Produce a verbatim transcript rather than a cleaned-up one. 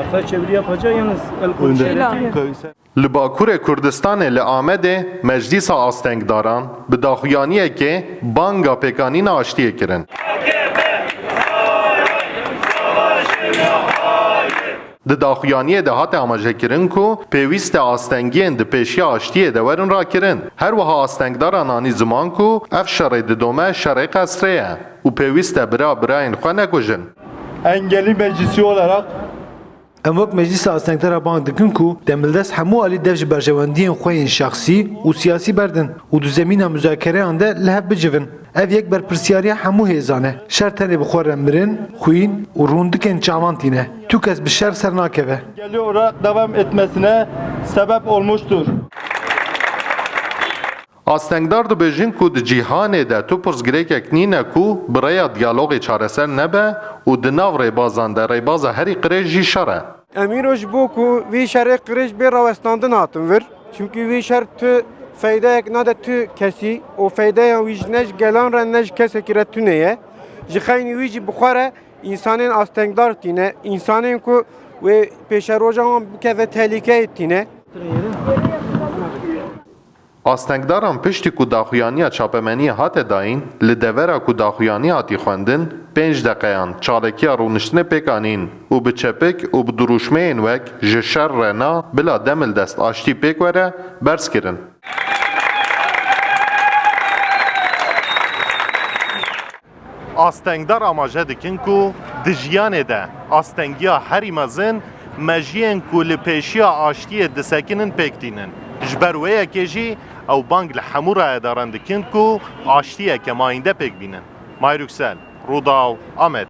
Arxaya çeviri yapacak, yalnız el kol işareti. Li Bakurê Kurdistanê li Amedê Meclîsa Astengdaran bi daxuyaniyekê banga pêkanîna aştiyê kirin. Di daxuyaniyê de hate amajekirin ku pêwîst e astengiyên di pêşiya aştiyê de werin rakirin. Her wiha astengdaran anî ziman ku ev şerê didome şerê qesrê ye û pêwîst e bira birayên xwe nekujin. Engelli Meclisi olarak Em wek Meclîsa Astengdara bang dikin ku demildest hemû alî dev ji berjewendiyên xwe yên şexsî û siyasî berdin û di zemîna muzakereyan de li hev bicivin. Ev yek berpirsiyariya hemû hêzan e. Şer tenê bi xwe re mirin, xwîn û rûndikên çavan tîne. Tu kes bi şer ser nakeve. Engelli olarak devam etmesine sebep olmuştur. Astengdar dibêjin ku di cîhanê de tu pirsgirêkek nîne ku bi rêya diyalogê çareser nebe û di nav rêbazan de rêbaza herî qirêj jî şer e. Em îro ji bo ku vî şerê qirêj bê rawestandin hatin vir. Çimkî vî şer tu feydeyek nade tu kesî û feydeya wî ji ne ji gelan re ne ji kesekî re tune ye. Ji xeynî wî jî bi xwe re însanên astengdar tîne, însanên ku wê pêşeroja wan bikeve tehlîkeyê tîne. Astengdaran piştî ku daxuyaniya çapemeniyê hate dayîn, li devera ku daxuyanî hatî xwendin, pênc deqeyan çalekiya rûniştinê pêk anîn û bi çepik û bi dirûşmeyên wek ji şer re na, bila demildest aştî pêk were, berz kirin. Astengdar amaje dikin ku di jiyanê de astengiya herî mezin mejiyên ku li pêşiya aştiyê disekinin pêk tînin. Ji ber wê yekê jî ew bang li hemû rayedaran dikin ku aştiyeke mayînde pêk bînin. Mahir Yüksel, Rûdaw, Amed.